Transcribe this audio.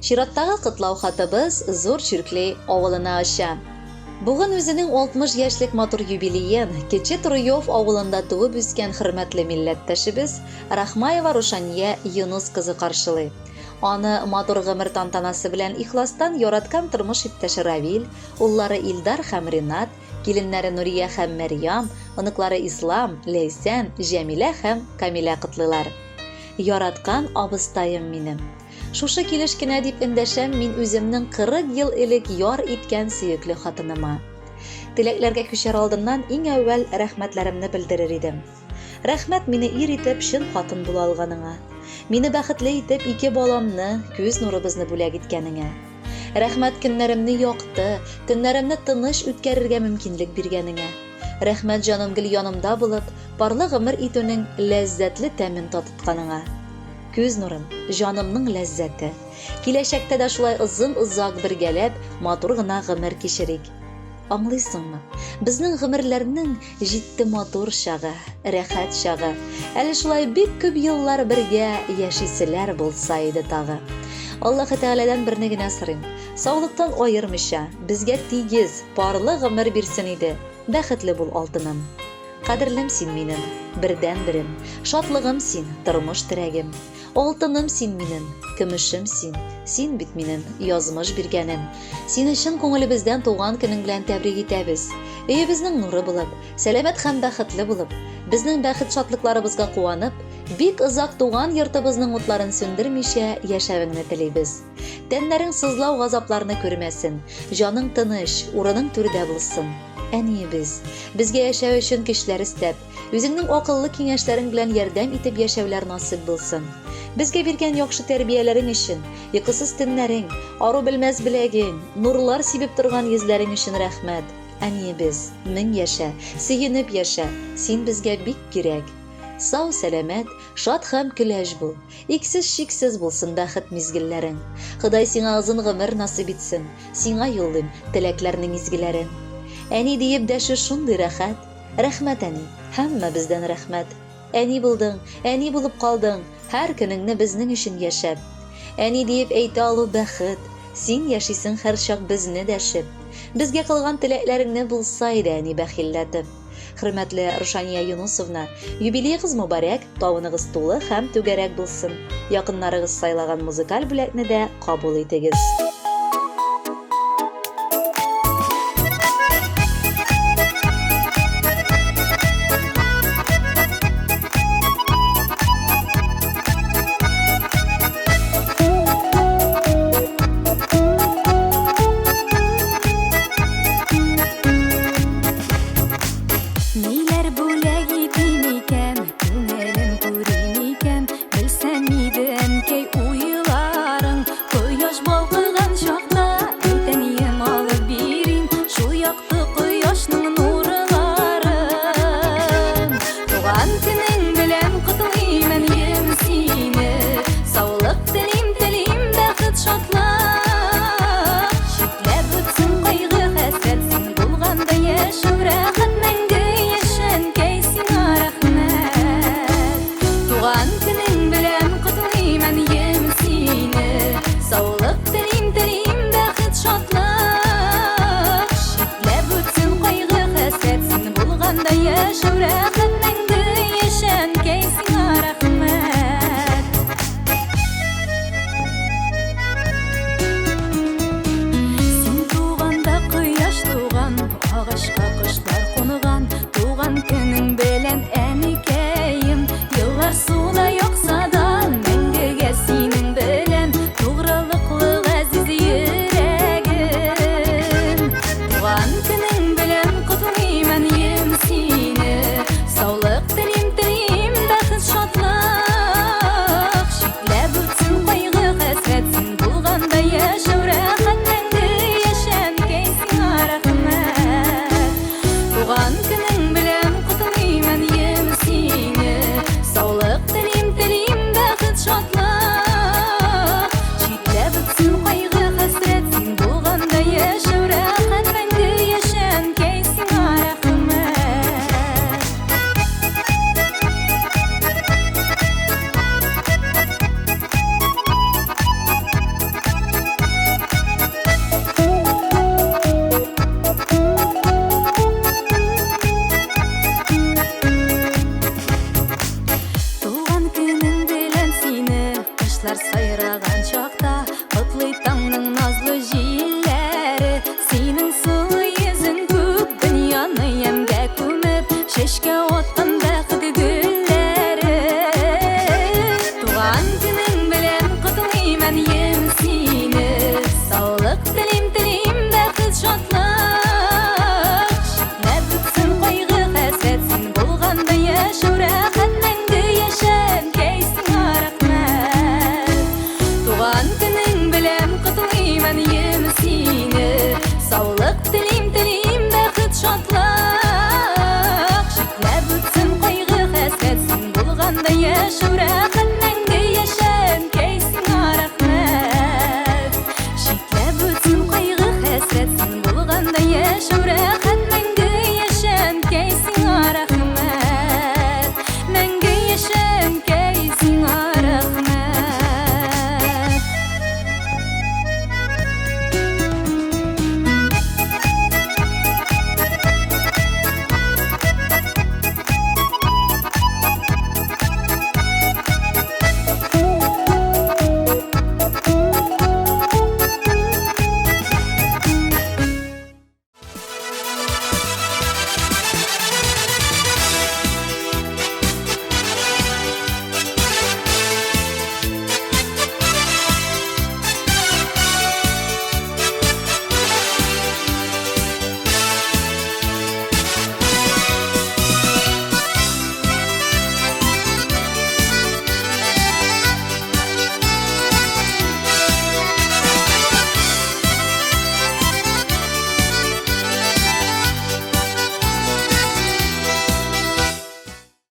Чираттагы котлау хатыбыз Зур Чирклей авылына оча. Бүген үзенең 60 яшьлек матур юбилеен Кече Труев авылында туып үскән хөрмәтле милләттәшебез Рахмаева Рушания Юныс кызы каршылый. Аны матур гомер тантанасы белән ихластан яраткан тормыш иптәше Равил, уллары Илдар һәм Ринат, киленнәре Нурия һәм Мәрьям, оныклары Ислам, Ләйсән, Җәмилә һәм Камилә котлыйлар. Яраткан абыстаем минем! Шушы килеш кенә дип эндәшәм мин үземнең 40 ел элек яр иткән сөекле хатыныма. Теләкләргә күчәр алдыннан иң әүвәл рәхмәтләремне белдерер идем. Рәхмәт мине ир итеп чын хатын була алганыңа. Мине бәхетле итеп ике баламны, күз нурыбызны бүләк иткәнеңә. Рәхмәт көннәремне якты, төннәремне тыныч үткәрергә мөмкинлек биргәнеңә. Рәхмәт җаным гел янымда булып, парлы гомер итүнең ләззәтле тәмен татытканыңа. Күз нурым, җанымның ләззәте. Киләчәктә дә шулай озын-озак бергәләп, матур гына гомер кичерик. Аңлыйсыңмы, безнең гомерләрнең җитте матур чагы, рәхәт чагы. Әле шулай бик күп еллар бергә яшиселәр булса иде тагы. Аллаһы Тәгаләдән берне генә сорыйм, саулыктан аермыйча, безгә тигез, парлы гомер бирсен иде. Бәхетле бул, алтыным. Кадерлем син минем, бердәнберем, Шатлыгым син, тормыш терәгем. Алтыным син минем, көмешем син, Син бит минем, язмыш биргәнем. Сине чын күңелебездән туган көнең белән тәбрик итәбез. Өебезнең нуры булып, сәламәт һәм бәхетле булып, безнең бәхет-шатлыкларыбызга куанып, бик озак туган йортыбызның утларын сүндермичә яшәвеңне телибез. Тәннәрең сызлау-газапларны күрмәсен, җаның тыныч, урының түрдә булсын. Әниебез, безгә яшәү өчен көчләр өстәп, үзеңнең акыллы киңәшләрең белән ярдәм итеп яшәүләр насыйп булсын. Безгә биргән яхшы тәрбияләрең өчен, йокысыз төннәрең, ару белмәс беләгең, нурлар сибеп торган йөзләрең өчен рәхмәт. Әниебез, мең яшә, сөенеп яшә, син безгә бик кирәк. Сау-сәламәт, шат һәм көләч бул. Иксез-чиксез булсын бәхет мизгелләрең. Ходай сиңа озын гомер насыйп итсен. Сиңа юллыйм теләкләрнең изгеләрен. Әни диеп дәшү шундый рәхәт. Рәхмәт, әни, һәммәбездән рәхмәт. Әни булдың, әни булып калдың, һәр көнеңне безнең өчен яшәп. Әни диеп әйтә алу бәхет, син яшисең һәрчак безне дәшеп. Безгә кылган теләкләреңне булса иде, әни, бәхилләтеп. Хөрмәтле Рушания Юнусовна, юбилеегыз мөбарәк, табыныгыз тулы һәм түгәрәк булсын. Якыннарыгыз сайлаган музыкаль бүләкне дә кабул итегез. Ниләр бүләк итим икән, күңелем күрим икән, белсәм иде, әнкәй, уйларың, кояш балкыган чак. Шүрә.